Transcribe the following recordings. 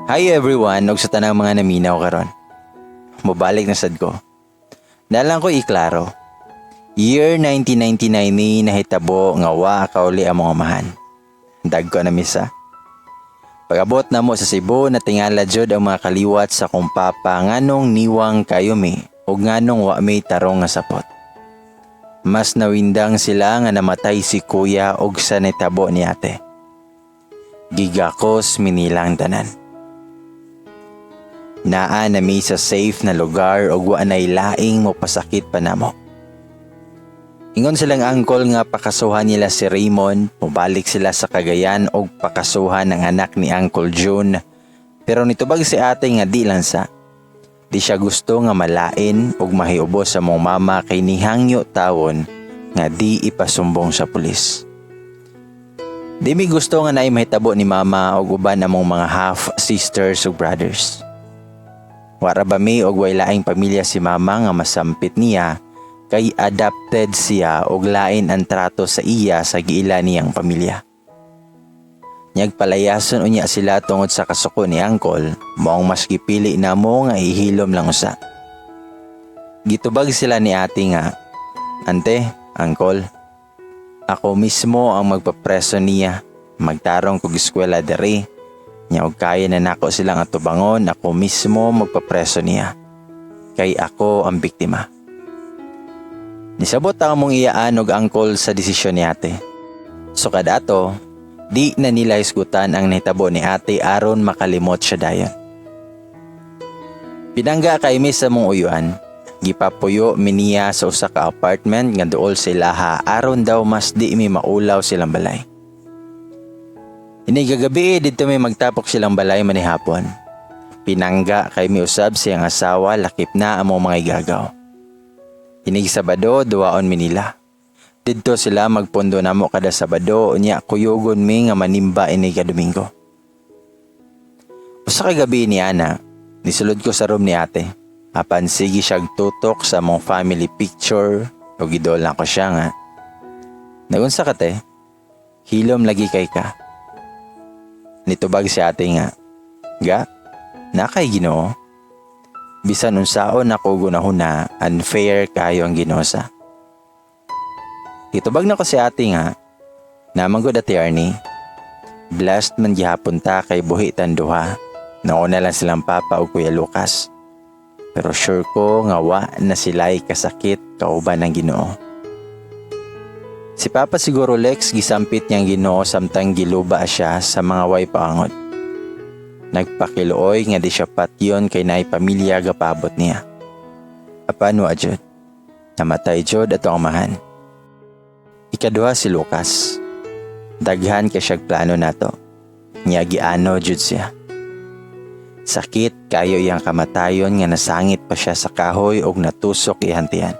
Hi everyone, ug sa tanang mga naminaw karon. Mobalik na sad ko. Naa lang koy iklaro. Year 1999 ni nahitabo nga wa kauli ang among amahan. Dagko na misa. Pag-abot namo sa Cebu, natingala jud ang mga kaliwat sa akong papa nganong niwang kayo mi ug nganong wa may tarong nga sapot. Mas nawindang sila nga namatay si kuya og sa nitabo ni ate. Gigakos mi nilang tanan. Naa na mi sa safe na lugar ug wa nay laing mopasakit pa namo. Ingon silang uncle nga pakasuhan nila si Raymond, mobalik sila sa Cagayan og pakasuhan ang anak ni Uncle June. Pero nitubag si ate nga di lang sa. Di siya gusto nga malain ug mahiubos sa among mama kay nihangyo tawon nga di ipasumbong sa pulis. Di mi gusto nga naay mahitabo ni mama ug uban among mga half sisters ug brothers. Wara ba mi og way laing pamilya si mama nga masampit niya kay adopted siya og lain ang trato sa iya sa giila niyang pamilya. Nyag palayason unya sila tungod sa kasuko ni Uncle, maong mas gipili namo nga ihilom lang usa. Gitubag sila ni ate nga, "Ante, Uncle, ako mismo ang magpapreso niya, magtarong kog eskwela diri, nya og kaya na nako silang atubangon, ako mismo magpapreso niya. Kay ako ang biktima." Nisabot ang among iyaan og uncle sa desisyon ni ate. So kadato, di na nila hisgutan ang nahitabo ni ate aron makalimot siya dayon. Pinangga kay mi sa among uyuan, gipapuyo mi niya sa usa ka apartment nga duol sa ilaha aron daw mas di mi maulaw silang balay. Inigagabi didto mi magtapok silang balay manihapon. Pinangga kay mi usab siyang asawa lakip na among mga igagaw. Inig Sabado duwaon mi nila. Didto sila magpundo namo kada Sabado, unya kuyugon mi nga manimba inig Domingo. Usa ka gabi ni ana, nisulod ko sa room ni ate. Apan sige siyang tutok sa among family picture ug giduol nako siya nga, "Nagunsa ka, te? Hilom lagi kay ka." Nitubag si ate nga, "Ga, naa kay Ginoo. Bisan unsaon ako gunahuna, unfair kayo ang Ginoo sa." Gitubag nako si ate nga, "Naa man gud, Ate Arnie. Blessed man gihapon ta kay buhi tan duha. Nauna lang silang papa ug Kuya Lucas. Pero sure ko nga wa na sila'y kasakit kauban ng Ginoo." Si Papa siguro, Lex, gisampit niyang Ginoo samtang giluba siya sa mga way paangod. Nagpakiluoy nga di siya patyon kay naay pamilya gapabot niya. Apan wa jud. Namatay jud ato ang amahan. Ikaduha si Lucas. Daghan kay siyag plano nato. Nya giano jud siya. Sakit kayo iyang kamatayon nga nasangit pa siya sa kahoy og natusok iyang tiyan.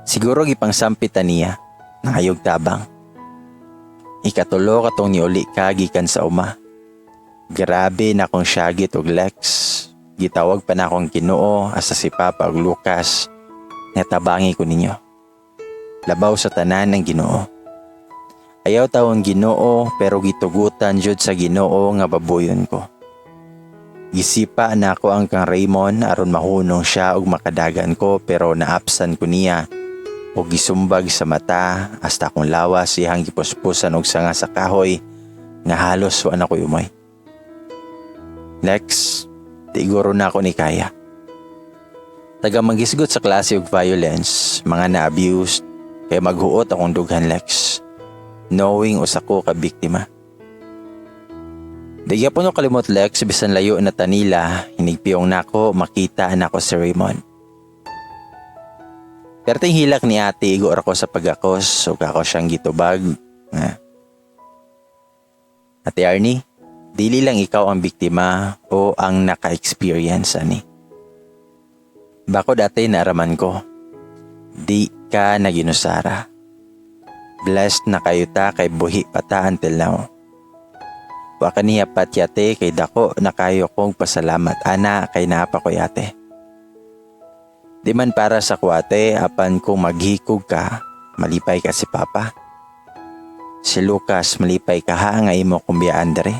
Siguro gipangsampitan niya, nangayog tabang. Ikatulo katong niuli ka gikan sa uma. Grabe na akong syagit og Lex. Gitawag pa na akong Ginoo asa si Papa og Lucas. Natabangi ko ninyo. Labaw sa tanan ng Ginoo. Ayaw tawon Ginoo pero gitugutan jud sa Ginoo nga babuyon ko. Gisipa na ako ang kang Raymond aron mahunong siya og makadagan ko pero naapsan ko niya og gisumbag sa mata hasta akong lawas iyang gipuspusan og sanga sa kahoy nga halos wa na ko'y umoy. Lex, di guro na ako ni kaya. Taga manghisgot sa klase og violence, mga na-abused, kay maghuot akong dughan, Lex. Knowing usa ko ka biktima. Di gyapon ko kalimot, Lex, bisan layo na tanila, hinigpiyong nako makita nako si Raymond. Perting hilak ni ate, igo ra ko sa pagakos, ug ako siyang gitubag. Nga, "Ate Arnie, dili lang ikaw ang biktima o ang naka-experience ani. Bako dati naaraman ko, di ka naginusara. Blessed na kayo ta kay buhi pa ta until now. Wa ka niya patyate kay dako na kayo kong pasalamat ana kay naa pa koy ate. Di man para sa kuate apan kung maghikog ka, malipay ka si Papa. Si Lucas malipay ka ha nga imo kong biyaan dere.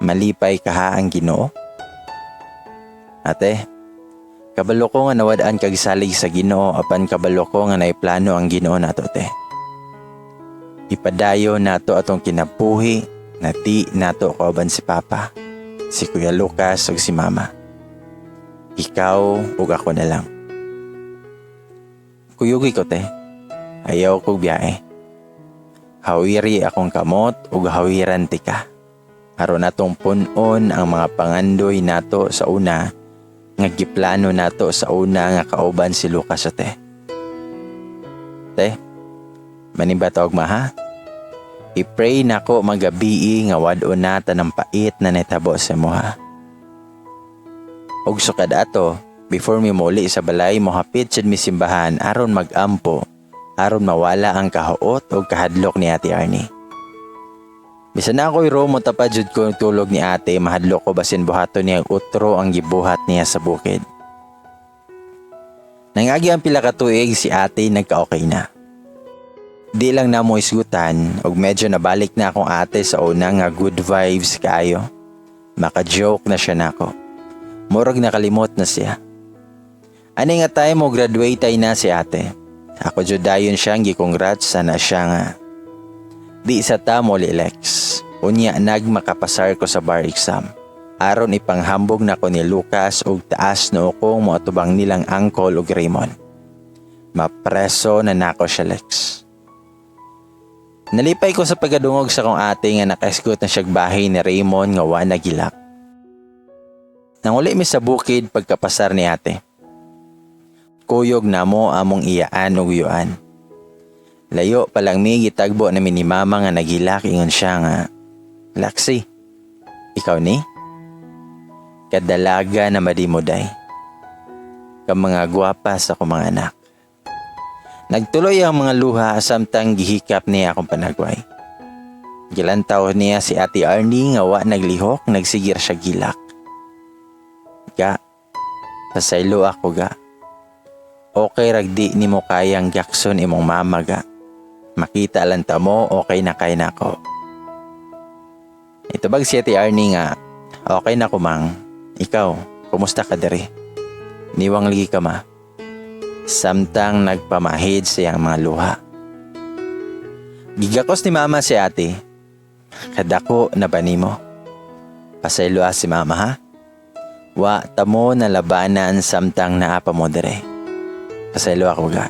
Malipay kaha ang Ginoo? Ate, kabalo ko nga nawad-an kag salig sa Ginoo, apan kabalo ko nga naiplano ang Ginoo nato, te. Ipadayo nato atong kinabuhi na di nato kauban si Papa, si Kuya Lucas ug si Mama. Ikaw ug ako na lang. Kuyugi ko, te. Ayaw kog biyahe. Hawiri akong kamot ug hawiran tika. Aron atong punon ang mga pangandoy nato sa una nga giplano nato sa una nga kauban si Lucas, ate. Te, manimba ta ugma, ha? I-pray nako magabii nga wad-on na tanang pait na nitabo sa imo, ha. Ug sukad ato, before mi muli sa balay, mohapit sad mi simbahan aron magampo, aron mawala ang kahuot o kahadlok ni Ate Arnie. Bisan na ako'y room, tapad jud ko tulog ni ate, mahadlok ko basin buhaton niya ang utro ang gibuhat niya sa bukid. Nangagi ang pila ka tuig, si ate nagka-okay na. Di lang namo isgutan og medyo nabalik na akong ate sa una nga good vibes kaayo. Maka-joke na siya nako. Murag nakalimot na siya. Ani nga time mo graduate ay na si ate. Ako jud dayon siyang gi-congrats sana siya nga. Di sa ta mo Lex. Unya nag makapasar ko sa bar exam. Aron ipanghambog nako ni Lucas og taas noo kong moatubang nilang uncle ug Raymond. Mapreso na nako siya, Lex. Nalipay ko sa pagkadungog sa kong ate nga nakaisgot na siyag bahay ni Raymond nga wa nagilak. Nanguli mi sa bukid pagkapasar ni ate. Kuyog namo among iyaan ug uyuan. Layo pa lang mi, gitagbo na mi ni mama nga nagilak. Ingon siya nga, "Laxi, ikaw ni? Kadalaga na madi mo, day. Ka mga gwapa sa akong mga anak." Nagtuloy ang mga luha samtang gihikap niya akong panagway. Gilantaw niya si Ate Arnie nga wa naglihok, nagsigir siya gilak. "Ga, pasaylo ako, ga. Okay ragdi nimo kayang gakson imong mama, ga. Makita lang ta mo, okay na kay nako." Itubag si Ate Arnie nga, "Okay na ko, mang. Ikaw, kumusta ka diri? Niwang ligi ka, ma." Samtang nagpamahid sa iyang mga luha. Gigakos ni mama si ate. "Kadako na ba nimo? Pasaylo si mama, ha? Wa tamo na labanan samtang naa pa mo dere. Pasaylo ako, ga.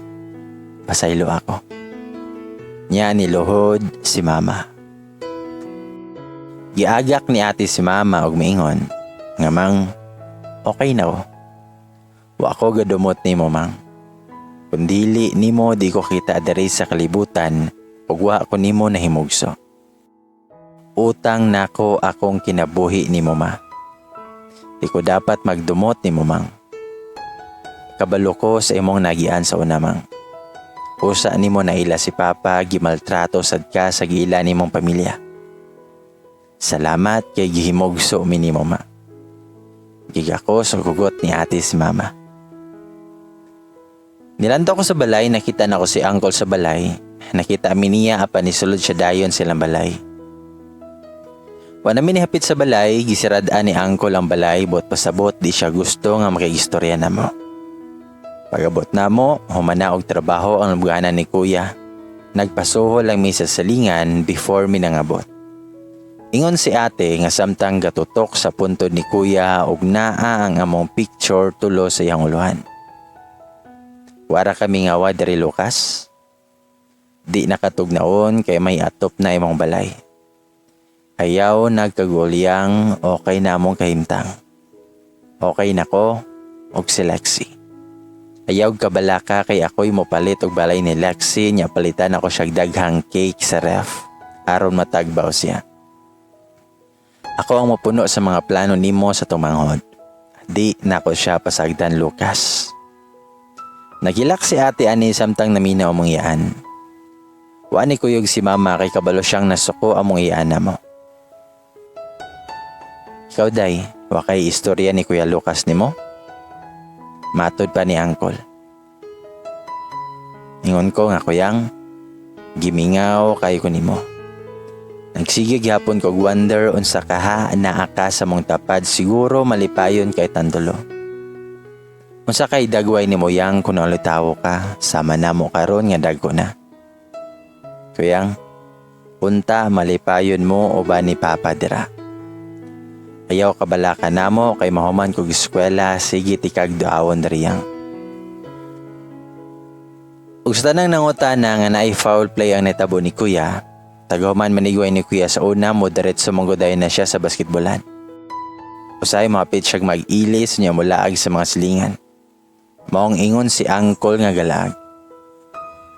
Pasaylo ako." Nya niluhod si mama. Giagak ni ate si mama og miingon nga, "Mang, okay na ko. Wa ko gadumot nimo, mang. Kung dili nimo, di ko kita diri sa kalibutan ug wa ko nimo nahimugso. Utang nako akong kinabuhi nimo, ma. Di ko dapat magdumot nimo, mang. Kabalo ko sa imong nagian sa una, mang. Usa nimo naila si Papa, gimaltrato sad ka sa giila nimong pamilya. Salamat kay gihimugso mi nimo, ma." Gigakos og hugot ni ate si mama. Nilantaw ko sa balay, nakita na ko si uncle sa balay. Nakita mi niya apan nisulod siya dayon silang balay. Wa na mi nihapit sa balay, gisirad-an ni uncle ang balay, buot pasabot di siya gusto nga makigistorya namo. Pag-abot namo, humana og trabaho ang lubganan ni kuya. Nagpasuhol lang mi sa salingan before mi nangabot. Ingon si ate nga samtang gatutok sa puntod ni kuya og naa ang among picture tulo sa iyang uluhan. "Wara kami nga wa diri, Lucas. Di nakatugnaon kay may atop na imong balay. Ayaw nagkagulyang, okay na among kahimtang. Okay na ko og si Lexi. Ayaw kabalaka kay ako'y mopalit og balay ni Lexi niya, palitan ako siya daghang cake sa ref aron matagbaw siya. Ako ang mapuno sa mga plano nimo sa tumanghod. Di nako siya pasagdan, Lucas." Nagilak si ate ani samtang naminaw among iyaan. Wa ni kuyog si mama kay kabalo siyang nasuko among iyaan namo. "Ikaw, day, wa kay istorya ni Kuya Lucas nimo?" Matod pa ni uncle. Ingon ko nga, "Kuyang, gimingaw kayo ko nimo. Nagsige gihapon kog wonder unsa kaha naa ka sa mong tapad, siguro malipayon kay tandulo. Unsa kay dagway nimo, Yang, kung naulitawo ka sama namo karon nga dagko na. Kuyang, unta malipayon mo uban ni Papa dira. Ayaw kabalaka namo kay mahuman kog eskwela, sige tikag duawon diri, Yang. Ug sa tanang nangutana nga naay foul play ang natabo ni Kuya, tagahuman manigway ni Kuya sa una, mo diretso mangguday na siya sa basketbolan. Usahay mahapit siyang mag-ilis niya mulaag sa mga silingan. Maong ingon si Uncle nga galaag.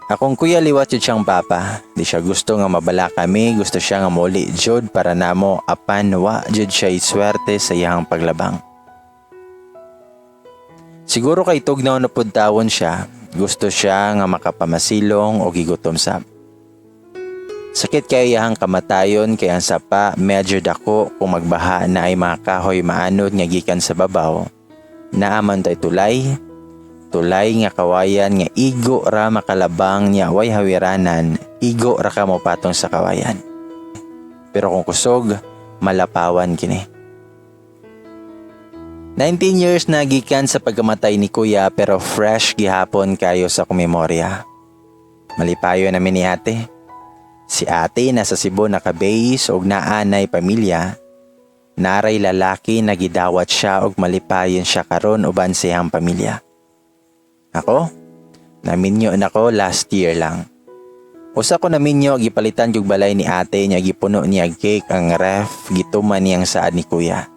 Akong kuya liwat yun siyang papa. Di siya gusto nga mabala kami, gusto siya nga muli jud para namo, apan wa jud siya iswerte sa iyang paglabang. Siguro kay tugnaw na pud tawon siya, gusto siya nga makapamasilong o gigutom sab. Sakit kay iyang kamatayon kay ang sapa medyo dako, kung magbaha na ay mga kahoy maanod nga gikan sa babaw. Naaman tay tulay, tulay nga kawayan nga igo ra makalabang niya, way hawiranan, igo ra ka mo patong sa kawayan. Pero kung kusog, malapawan kini. 19 years na gikan sa pagkamatay ni Kuya pero fresh gihapon kayo sa akong memorya. Malipayo namin ni Ate. Si Ate nasa Cebu naka-base og naanay pamilya. Naray lalaki na gidawat siya og malipayon siya karon uban sa iyang pamilya. Ako? Naminyo nako last year lang. Usa ko naminyo, gipalitan kog balay ni Ate niya, gipuno niya cake ang ref, gituman niyang saad ni Kuya.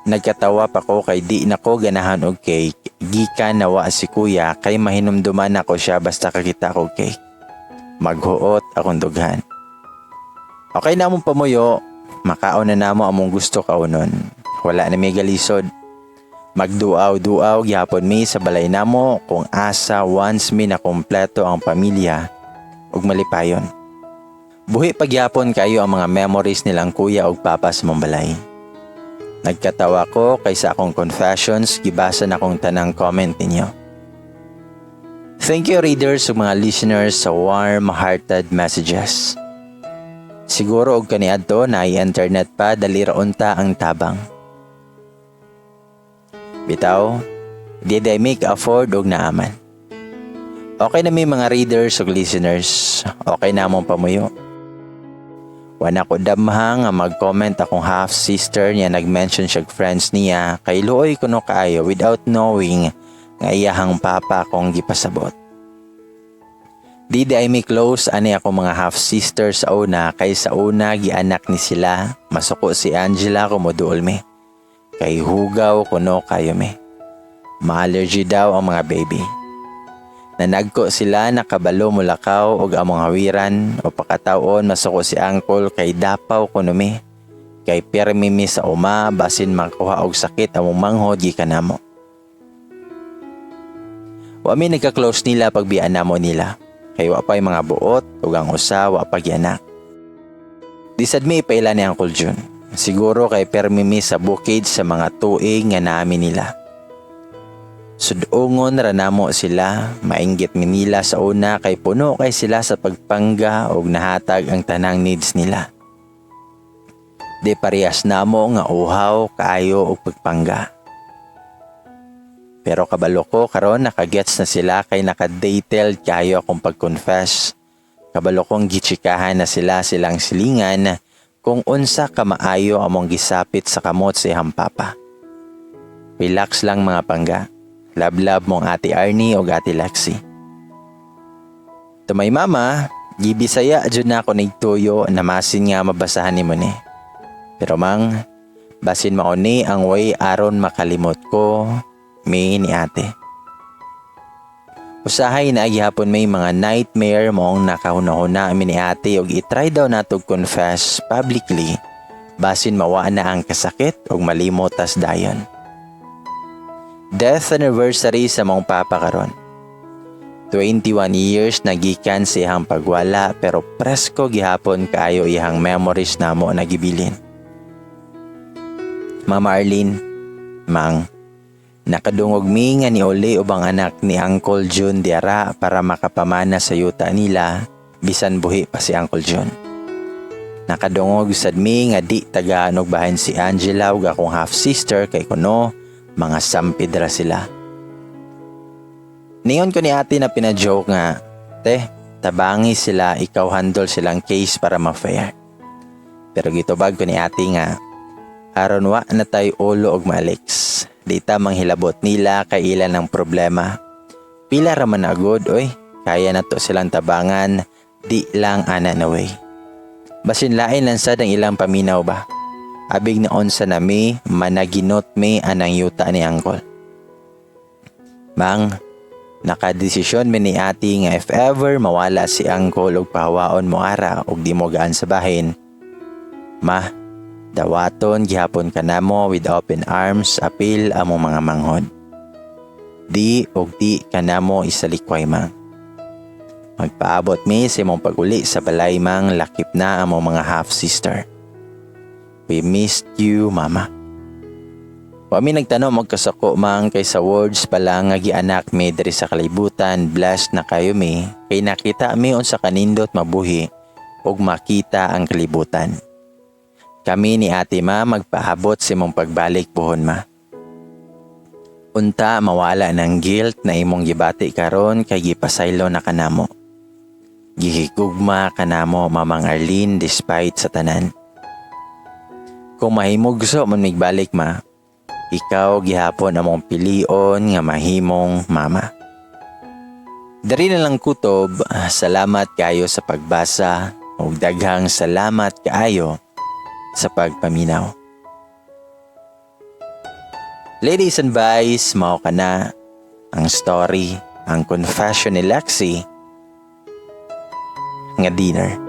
Nagkatawa pa ko kay di nako ganahan og cake gikan nawa si Kuya, kay mahinumduman nako siya basta kakita ko cake. Maghuot akong dughan. Okay na among pamuyo, makaon na namo among gusto kaunon. Wala na may galisod. Magduaw-duaw gihapon mi sa balay namo kung asa once mi na kompleto ang pamilya ug malipayon. Buhi pagyapon kayo ang mga memories nilang kuya ug papa sa mong balay. Nagkatawa ko kay sa akong confessions gibasa na akong tanang comment ninyo. Thank you, readers ug mga listeners, sa warm-hearted messages. Siguro og kaniadto na internet pa, dali ra unta ang tabang. Bitaw, di day make afford og naaman. Okay na mi, mga readers ug listeners, okay na among pamuyo. Wala ko damha nga mag-comment akong half-sister niya, nag-mention siya friends niya kay luoy kuno kaayo without knowing nga iyahang papa akong gipasabot. Di di ay mi close ani ako mga half-sister sa una kay sa una gianak ni sila, masuko si Angela kung moduol mi. Kay hugaw kuno kayo mi. Ma-allergy daw ang mga baby. Nanagko sila nakabalo mulakaw og among hawiran o pakatawon, masuko si Uncle kay dapaw kuno mi. Kay pirmi mi sa uma, basin makuha og sakit among manghod gikan namo. Wa mi nagka-close nila pagbian namo nila. Kay wa pa'y mga buot ug ang usa wa pa gianak. Di sad mi ipaila ni Uncle Jun. Siguro kay permi mi sa bukid sa mga tuig nga namin nila. Sudungon ra namo sila, mainggit mi nila sa una kay puno kay sila sa pagpangga ug nahatag ang tanang needs nila. Di parehas namo nga uhaw kaayo og pagpangga. Pero kabalo ko karon nakagets na sila kay naka-detailed kayo akong pag-confess. Kabalo kong gitsikahan na sila silang silingan kung unsa ka maayo among gisapit sa kamot sa iyang papa. Relax lang, mga pangga. Love-love mong Ate Arnie o Ate Lexi. To my mama, gibisaya jud na ako nigtuyo na masin nga mabasahan nimo ni. Pero mang, basin mao ni ang way aron makalimot ko mi ni Ate. Usahay na gihapon may mga nightmare mong nakahuna-huna mi ni Ate og i-try daw nato confess publicly, basin mawa na ang kasakit og malimot tas dayon. Death anniversary sa mong papa karon. 21 years na gikan sa iyang pagwala pero presko gihapon kaayo iyang memories namo na gibilin. Mama Arlene, Mang, nakadungog mi nga niuli ubang anak ni Uncle June diara para makapamana sa yuta nila bisan buhi pa si Uncle June. Nakadungog sad mi nga di tagaan og bahin si Angela ug akong half sister kay kuno mga sampid ra sila. Niingon ko ni ate na pina-joke nga, "Te, tabangi sila, ikaw handle silang case para ma-fair." Pero gitubag ko ni ate nga, aron wa na tay ulo og Malix. Di ta manghilabot nila kay ila ng problema. Pila ra man agod, oy, kaya na to silang tabangan, di lang ana na way. Basin lain lang sad ang ilang paminaw ba. Abig na unsa na mi, managinot mi anang yuta ni Uncle. Mang, nakadesisyon mi ni ate nga if ever mawala si Uncle og pahawaon mo ara og di mo gaan sa bahin, ma, dawaton gihapon ka namo with open arms apil among mga manghod. Di og di ka namo isalikway, mang. Magpaabot mi sa imong pag-uli sa balay, mang, lakip na among mga half-sister. We missed you, Mama. Wa mi nagtanom og kasuko, mang, kay sa words pa lang nga gianak mi diri sa kalibutan, blessed na kayo mi kay nakita mi unsa kanindot mabuhi ug makita ang kalibutan. Kami ni ate, ma, magpaabot sa imong pagbalik puhon, ma. Unta mawala ng guilt na imong gibati karon kay gipasaylo na kanamo. Gihigugma kanamo, Mamang Arlene, despite sa tanan. Kung mahimugso man migbalik, ma, ikaw gihapon among pilion nga mahimong mama. Dari na lang kutob, salamat kayo sa pagbasa ug daghang salamat kaayo sa pagpaminaw. Ladies and boys, mao kana ang story, ang confession ni Lexi nga dinner.